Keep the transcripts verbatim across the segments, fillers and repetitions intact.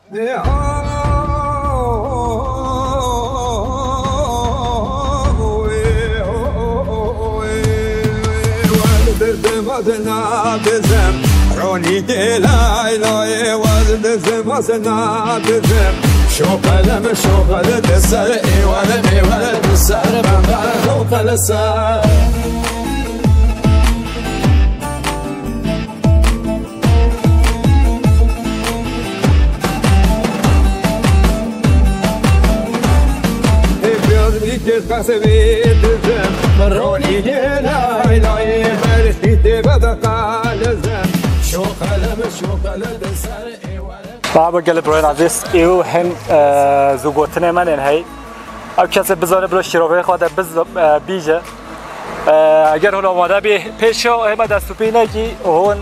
Şoqelem şoqel de ser êwale mêwale de ser bendar şoqel ser. Baba gelip royên aziz, ew hin, e, zû gotinê me nên hey. Ew kesê bizane bilo şîrovê xwe de biz, e, bîje. E, eger hûn amade bî pêşo hême destûpî nekî, hûn, e,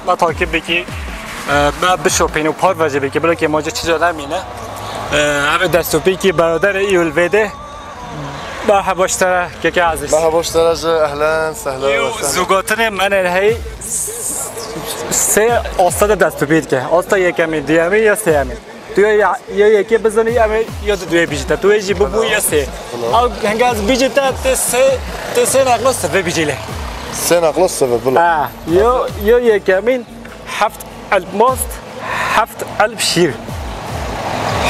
me takip bikî, e, me bişopîn û parve jî bikî, bilo kê mace çica nemîne. E, ev destûpî kî beroderê î û li vê de. Merhaba ji te re, keke Aziz. Merhaba ji te re jî, ehlen, sehlen. Î û zû gotinê me nên hey sê asta de destûpî dike. Asta yekemî, duyemî ya sêyemî. Tu yê ya, yê yekê bizanî, em ê ya di duyê bîjî te. Tu yê jî bibû ya sê. Ew henge ez bîjî te, tê sê, tê sê neqlo sivê bîjî lê. Sê neqlo sivê, bilo. Ha, yo, yo yekemîn heft elp most, heft elp şîr.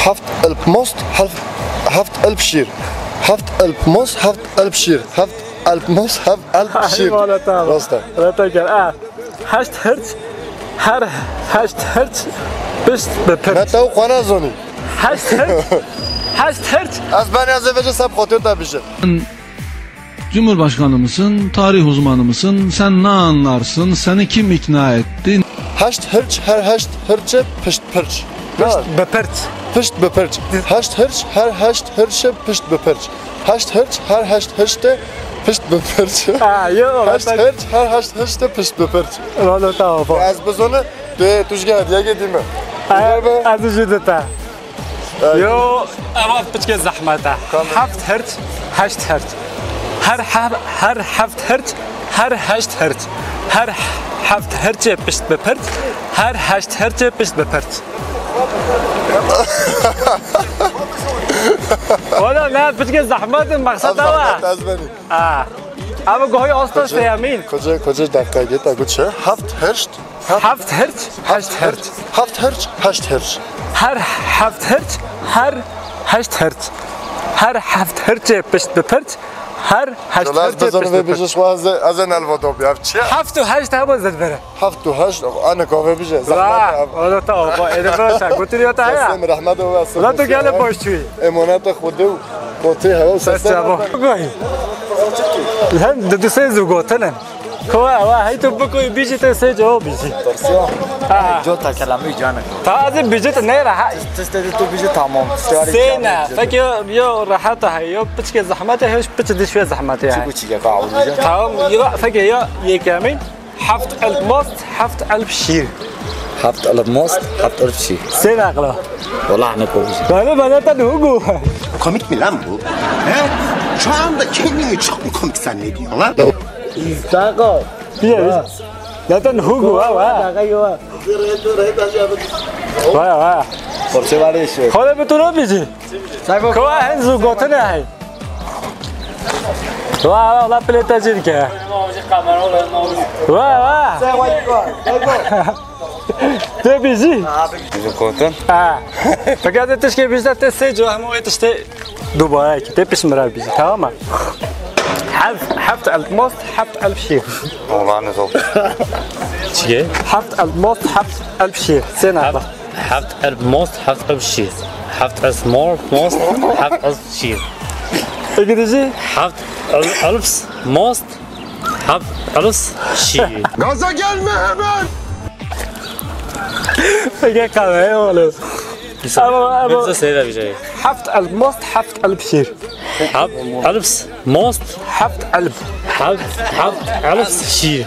Heft elp most, heft, heft elp şîr. Heft elp most, heft elp şîr. Heft elp most, heft elp şîr. Eyvallah, tamam. Rast e. Rete gel, ha. Heşt hirç, her heşt hirç pişt bi pirç. Me te û xwe nezanî. Heşt hirç, heşt hirç. Ez ben ez ê vêce seb xotê te bije. Cumhurbaşkanı mısın, tarih uzmanı mısın, sen ne anlarsın, seni kim ikna etti? Heşt hirç, her heşt hirçe pişt pirç. Pişt bi pirç. Pişt bi pirç. Heşt hirç, her heşt hirçe pişt bi pirç. Heşt hirç, her heşt hirçte pişt bi pirç. Ha, yo, heşt hirç, her heşt hirçte pişt bi pirç. Rolo, tamam, tamam. Ez bizone, tu, tu ji gel hediye dîme. Ha, ez jî dite. Yo, ev piçke zehmet e. Heft hirç, heşt hirç. Her he-, her heft hirç, her heşt hirç. Her heft hirçê pişt bi pirç, her heşt hirçê pişt bi pirç. Oğlum ne piçke zehmet e, maksat ev e. Zehmet, ez benî. Ha. Ama goy asta seyemîn. Koca, koca dakika git, agu çi? Heft hirç. Heft hirç, heşt hirç. Heft hirç, heşt hirç. Her heft hirç, her heşt hirç. Her heft hirçê pişt bi pirç, her heşt hirçê pişt bi pirç. Şola ez bizanım vê bijîş xwe ez, ez nelva dobiya. Çi? Heft û heşt hema zedbere. Heft û heşt, ane kave bije. Zahmet abi. Ola ta, oba, ede bro, sen götürüyor ta ya. Sesem rahmet ola. Ulan tu gel boş çuy. Emanete Xwedê û kotê hewa sesem. Ses çabo. Goy. Hem de du sê zû gotin. Kowa, wa, hey tu bikoy biji te sê cevap biji. Tersiya. Ha. Cota kelamî canik. Ta ez biji te ne rahat. Tiste de tu biji tamam. Sê ne. Peki yo rahat hay, yo piçke zahmet hay, piç dişve zahmet hay. Çi bu çi ya, ka biji. Tamam, yo, peki yo, yekemîn. Heft elf most, heft elf şîr. Heft elf most, heft elf şîr. Sê nakla. Wallah ne komik. Galiba zaten Hugo. Komik mi lan bu? He? Şu anda kendini çok mu komik zannediyorsun lan? Sako. Bir zaten Hugo ha, ha. Vay, vay. Porse var ya şey. Xwedê bi tu re bijî. Sako. Kowa hin zû gotine hey. Wa, wa, la pilê te jî dike. Wa, wa. Te bijî. Zû gotin. Ha. Peki, ez tişkê bîjte, te sê cû hemû wê tiştê dubare ki, te pişt min re bijî, tamam mı? Heft, heft elf most, heft elf şîr. Oğlanı zor. Çiye? Heft elf most, heft elf şîr. Sê nafar. Heft elf most, heft elf şîr. Heft elf mor, most, heft elf şîr. İngilizce? Heft elf, elf most, heft elf şîr. Gaza gelme hemen! Peki, kahve oğlum. Ama, ama. Bize seyre bir şey. Heft elf most, heft elf şîr. Heft elf most. Heft elf. Heft, heft elf şîr.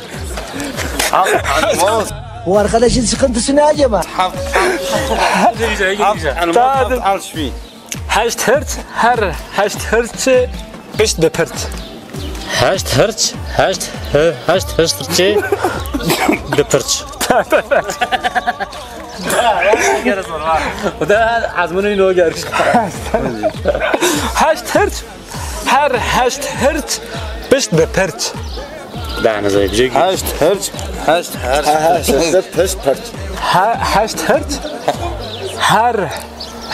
Heft elf most. Bu arkadaşın sıkıntısı ne acaba? Heft, heft. Heft elf most, heft elf şîr. Heşt hertz, her heşt hertz pişt bi pirt. Heşt hertz, heşt, he, heşt hertz dipirç. O da ezmûnê nû gerek. Heşt hirç, her heşt hirç pişt bi pirç. Daha ne zayıf bir şey ki. Heşt hirç, heşt her heşt pişt pirç. He, heşt hirç, her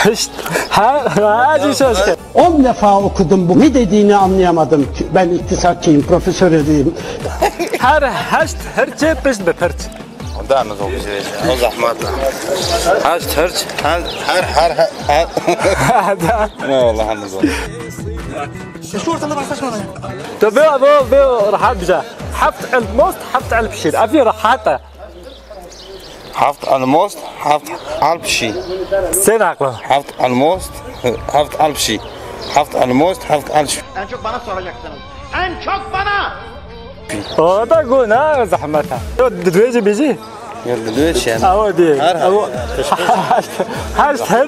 hişt, ha, ha, şaşkın. On defa okudum bu. Ne dediğini anlayamadım. Ben iktisatçıyım, profesör değilim. Her heşt hirçê pişt bi pirç. Daha ne zor bir şey. O zahmet. Heşt hirç, her, her, her, her, her. Ne vallahi ne zor. Şu ortamda başlaşma lan. Tabii abi, abi, rahat bize. Heft elmost, heft elf şîr. Ev rahat e. Heft elmost, heft elf şî. Sen haklı. Heft elmost, heft elf şî. Heft elmost, heft elf şî. En çok bana soracaksınız. En çok bana! O da guna zahmeta. Yo, didwêjî bêjî? Ya, didwêj yani. Awa diye. Her, her. Awa. Her, her.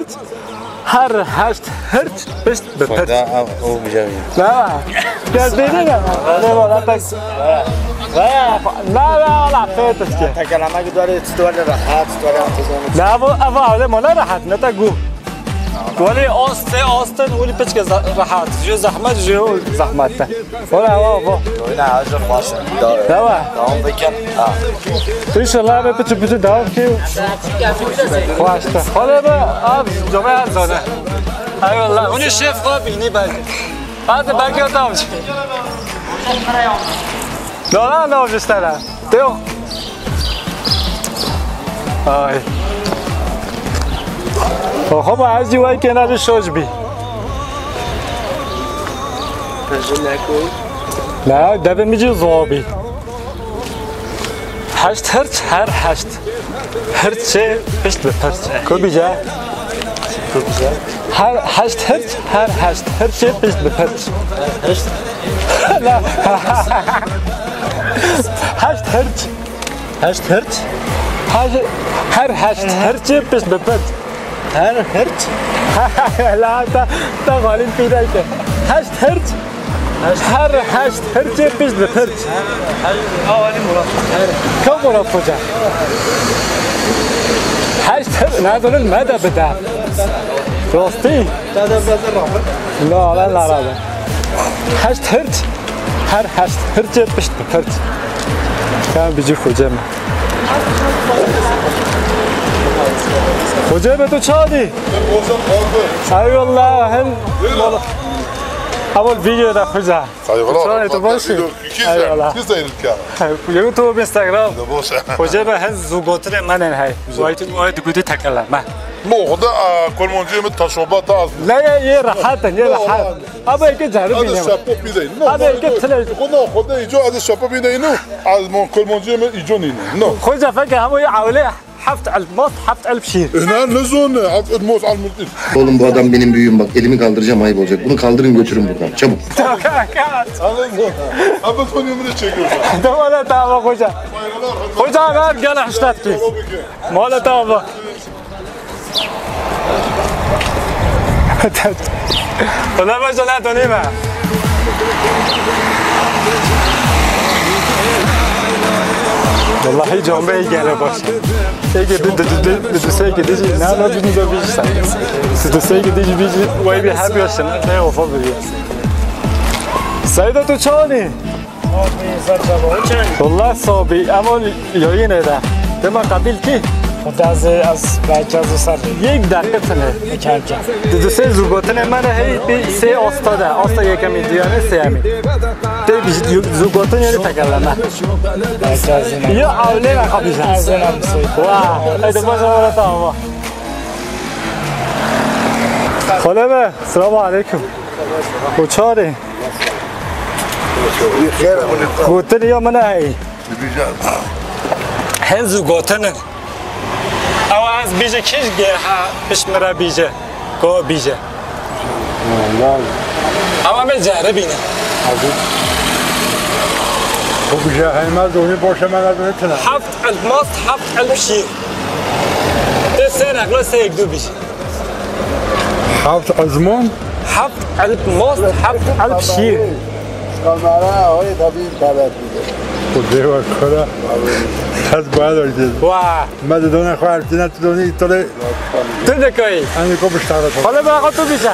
Her heşt hirç pişt bi pirç. Da, o güzel. Na. Gel beni de. Ne var lan pek? Na, na, la fetişke. Tekerleme gidari tutuvarı rahat, tutuvarı rahat. Na, bu, ama öyle mola rahat, ne ta gu. Wali oste, osten, wali piçke za-, rahat. Ju zahmet, ju zahmet. Wala, wa, wa. Oyna, hacı, baş. Devam. Devam bikin. Ha. İnşallah be piçi piçi devam ki. Başta. Hadi be, abi, cümle zone. Eyvallah. Onu şef var, bini belki. Hadi belki adam. Dolar ne olmuş sana? Yok. Ay. Oho, ba, ez jî wekî hena jî şoş bî. Pejineko. La, devê min jî zor bî. Heşt hirç, her heşt hirçê pişt bi pirç. Ku bîje? Ku bîje? Her heşt hirç, her heşt hirçê pişt bi pirç. Heşt? La. Heşt hirç. Heşt hirç? Her, her heşt hirçê pişt bi pirç. Her hirç? La ta, ta xalîn pîrayte. Heşt hirç? Heşt. Her heşt hirçê pişt bi pirç. Her, her, awanî Murat. Her. Ka Murat Hoca? Heşt hirç, ne dönün me de bide. Rastî? Te de bezir rabin. La, la, la, la. Heşt hirç? Her heşt hirçê pişt bi pirç. Ya bicî xocê me. Xocê me tu çawa dî? Eyvallah, hem wala. Ama video da xocê. Eyvallah. Çawa tu baş? Eyvallah. Kî zeyr dike? YouTube, Instagram. Xocê me hem zû gotinê me ne hey. Vay tu, vay tu gudi tekeleme. Mo xwe de, a, kurmanciyê min taşoba ta az. La ya, yê rahat e, yê rahat. Abi eke caribî ne? Şapo pîdeyî. Abi eke tile. Xwe na xwe de îco, ez şapo pîdeyî no. Ez mon kurmanciyê min îco nîne. No. Xwe cefeke hemo yê awle heft elf mast, heft elf şîr. Ina ne zone, heft elf mast, elf elf. Oğlum, bu adam benim büyüğüm, bak elimi kaldıracağım, ayıp olacak. Bunu kaldırın, götürün buradan çabuk. Anladın mı? Abi son yumruğu çekiyorsun. Tamam, tamam, hoca. Hoca, abi gel, hasta. Mola tava. Wala baş, wala tonî me. Wallahî combeyê gele baş. Eke di, di, di, di, di, di, seyke dijî, ne, ne, dijî, ne, bijî sen. Di, di, seyke dijî, bijî, way bir hep yaşın. Ne, ofa veriyor. Seyda, tu çawa nî? Abi, ser çaba, o çay. Wallah sabî, ama yayın ede. Dema qabil kî? Xwedê ez, ez belki ez ser. Yek deqe tine. Kem kem. Di du sê zûgotinê me re hey bir sê asta de. Asta yekemî, duyemî, sêyemî. Tê bir zûgotin yeri tekerleme. Belki ez yine. Ya avlê me kapıca. Ez yine bir şey. Vah, hadi baş olarak tamam. Xole be, selamu aleyküm. Uçarê. Gotin ya min heyî. Hin zû gotin in. Ew ez bîje kî ge ha piş min re bîje. Ko bîje. Ew em ê ceribîne. Bu bîje heymez, onu boşa me ne tine. Heft elf mast, heft elf şîr. Te sê nexlo sê yek du bîje. Heft ezmon? Heft elf mast, heft elf şîr. Kamera, oy, tabii internet bir de. Xwedê we kara. Ez bayadan jê. Wa. Me de dona xwe ertine tu donî tole. Tu ne koyî. Ani ko biştara. Hala bana xwe tu bîşe.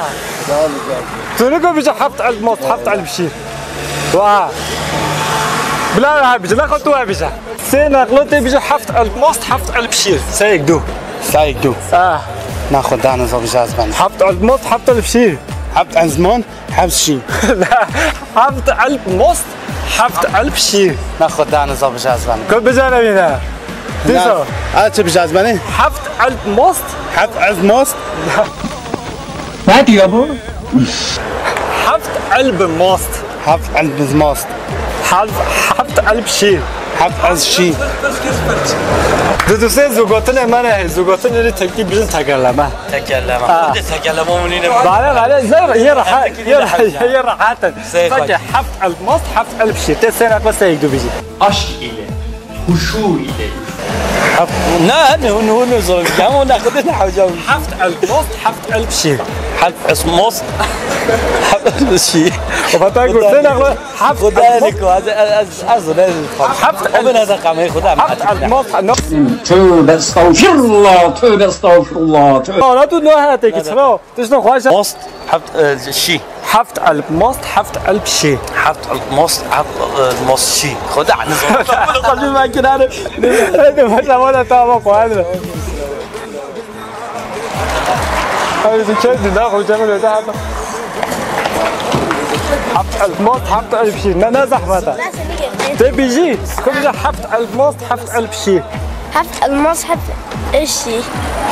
Tu ne ko bîşe heft elf most, heft elf şîr. Wa. Bila ha bîşe, la xwe tu ha bîşe. Sê nexlo tê bîşe heft elf most, heft elf şîr. Seyek du. Seyek du. Ah. Na xwe dane zo bîşe ez ben. Heft elf most, heft elf şîr. Heft elf most. Heft şî. Heft elf most, heft elf şî. Na xwe dane za bijazbane. Ku bijane wîne. Dîsa. A çi bijazbane? Heft elf most. Heft elf most. Ne diyor bu? Heft elf most. Heft elf most. Heft, heft elf şî. Heft elf şî. Di du sê zûgotinê me ne, zûgotinê li Tirkî bijin tekerleme. Tekerleme. Ha. Xwedê tekerleme min nîne. Bale, bale, zer, yê reha-, yê reha-, yê rehat in. Sey xweş. Sanki heft elf most, heft elf şîr. Tê sê nexwe sê yek du bijî. Aşk ile, huşu ile. Heft-, ne, ne, ne, ne zor. Ya o ne kadar ne hocam? Heft elf most, heft elf şîr. Heft elf most, heft elf şîr. O bata gurte nexwe. Heft Xuda elf ne ko, ez, ez, ez, ez, Heft o ben ez kamê Xuda. Heft elf most, no. Tövbe estağfirullah, tövbe estağfirullah, tövbe. Ara tu ne hate ki, çira? Tu şuna xwaş. Most, heft, e, şî. Heft elf most, heft elf şî. Heft elf most, heft, e, most şî. Xuda ne zor. Bunu kalbim ben kenarı. Hadi, başla, bana tamam, koyalım. Abi, tu çek, daha koyacağım öyle, daha. Heft elf most, heft elf şî. Ne, ne zahmet e. Te bijî. Ku bijî heft elf most, heft elf şî. Heft elf most, heft elf şî.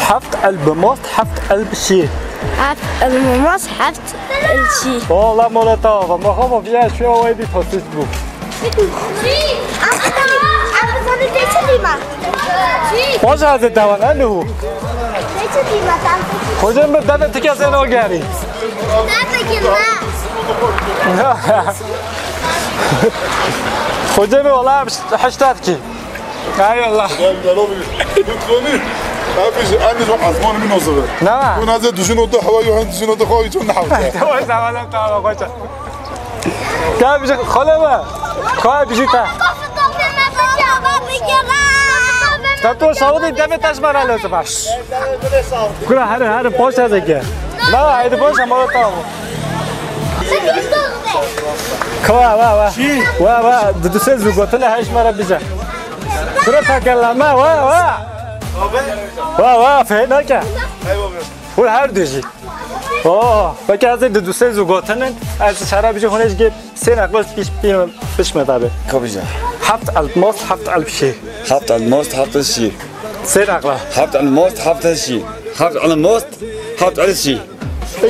Heft elf most, heft elf şî. Heft elf most, heft elf şî. Valla mola tava. Mahama viya şu o evi tosis bu. Baş hazır davan, ne bu? Hocam bir tane tiket sen o gari. Hocam valla heştat ki. Hay Allah. Gel, gel abi. Lütfen. Abi, en çok azman min o zaman. Ne var? Bu naze düşün o da hava yok, düşün o da hava yok, ne hava. Tamam, tamam, tamam, hocam. Ka bijî xala me. Ka bijî te. Te tu şawidê demê te ji me re lezim e. Kura here here poşa zeke. Na, haydi poşa mala tamam. Ka wa wa wa. Wa wa, du du sê zû gotine her ji me re bize. Kura takella me wa wa. Wa wa, fê nake. Hûn her du jî. Oh, peki ez ê di du sê zû gotinin, ez şere bijî hûn ê ji gê sê neqliş piş, piş, piş me tabi. Kabija. Heft elf most, heft elf şî. Heft elf most, heft elf şî. Sê neqla. Heft elf most, heft elf şî. Heft elf most, heft elf şî.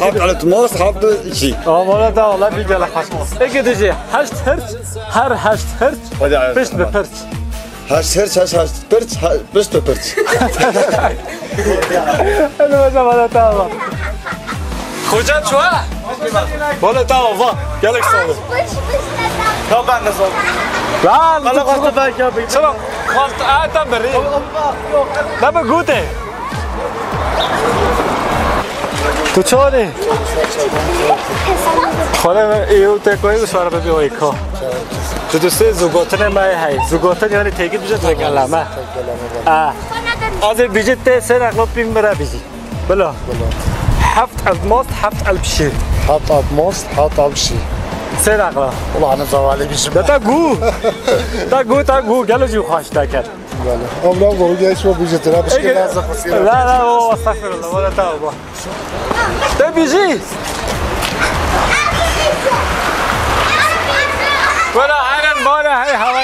Heft elf most, heft elf şî. Amara da Allah bir gele kaçmaz. Peki dijî, heşt hirç, her heşt hirç, Hadi piş bi piş. Heşt hirç, heşt, heşt pirç, he-, pişt û pirç. Hadi bakalım, bana tamam. Xoca çuwa? Bana tamam, va. Gelek sağ ol. Ya ben de sağ ol. Lan, bana kalktı belki abi. Tamam. Kalktı, aa, tam beri. Ne be gute? Tu çare? Xole me, ê, û te koyê, û şare be bir o eko. Tu, tu sê zû gotine me hey. Zû gotin yani têkil bije tekeleme. A. Az ê bijî tê sê nexlo pî min re bijî. Bila. Bila. Heft elf most, heft elf şî. Heft elf most, heft elf şî. Sê nexlo. Ulan ne zavalî bijî. De ta gu. Ta gu, ta gu. Gelo jî xweş te kir. Bela. Amra bu geç o bijî tira. Bişke lazım. La, la, o, estağfirullah. Wala ta bu. Te bijî. Wala heren bana hey hawa.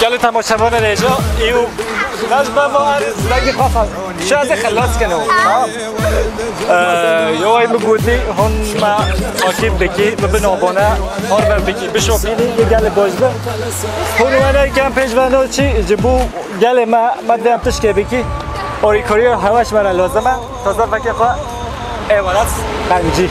Gelê temaşevanê rêjo, î û laj bavo arê zilagî xwe xwe. Şu ez ê xelas kene. Tamam. Ee, yo ay mi gotî, hûn me takip bikî, bibin abone, hor me bikî, bişopînî, yê gelê baş be. Hûn wene kem pêş ve no çi, ji bo gelê me, me dem tişkê bikî. Orî korî hewaş me re lazim e. Taze veke xwe êvarat qencî.